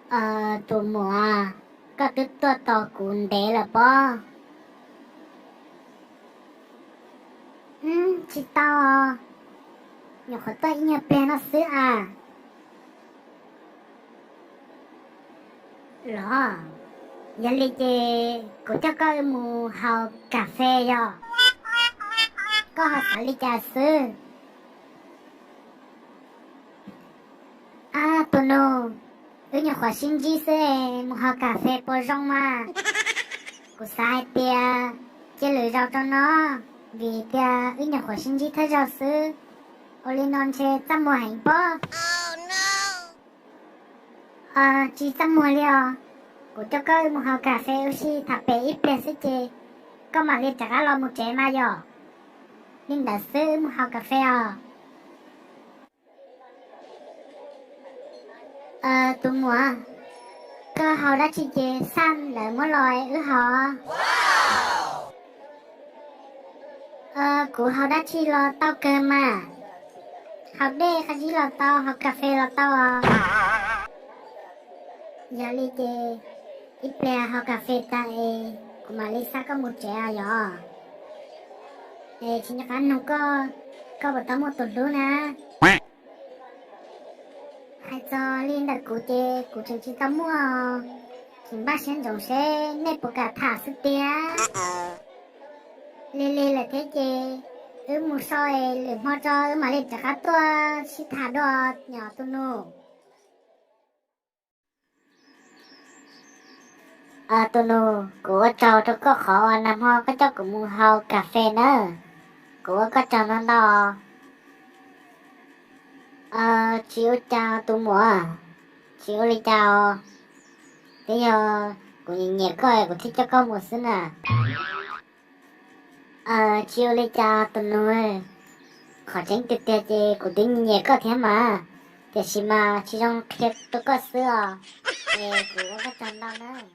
Tus muam, koj twb tuaj tos kuv ntev lawm pob? Tsis tau, nyuam qhuav tuaj ib nyuag pliag no xwb as. Los, yog li ces kuv coj koj wb mus haus kas fes yog? Koj ho xav li cas xwb? Ab tus nus, wb nyuam qhuav sib ntsib xwb, mus haus kas fes puas zoo mas? Kuv xav hais tias cia lwm zaus rau no, vim tias wb nyuam qhuav sib ntsib thawj zaug xwb, ua li no ntshe txaj muag heev pob. Tsis txaj muag li os, kuv coj koj wb mus haus kas fes ua si tham pem ib pliag xwb ces koj mam li rov qab los mus tsev mas yog. Li ntawd xwb, wb mus haus kas fes os. Tus muam, koj haus dab tsi ces xaj lawv muab los wb haus. Kuv haus dab tsi los tau kawg mas, haus dej qab zib los tau, haus kas fes los tau os. Yog li ces ib pliag haus kas fes tag es kuv mam li xa koj mus tsev os yog. Es tsis nco qab nug koj, koj puas tau muaj tus hlub na? Hais txog li ntawm kuv ces kuv tseem tsis tau muaj, tseem npaj siab ntsoov seb nej puas kam tham xwb tiag. Lig lig lawm thiab ces wb mus so es lwm hmo tso wb mam li rov qab tuaj sib tham dua, nyuam tus nus. Tus nus, kuv ua tsaug rau koj qhov uas nag hmo koj coj kuv mus haus kas fes nawb, kuv ua koj tsaug ntau ntau. Tsis ua cas tus muam, tsis ua li cas os, twb yog kuv nyiam nyiam koj kuv thiaj coj koj mus xwb na. Tsis ua li cas tus nus, qhov tseeb tiag tiag ces kuv twb nyiam nyiam koj thiab mas, tiam sis mas tsis zoo qhia rau koj xwb os, es kuv ua koj tsaug ntau nawb.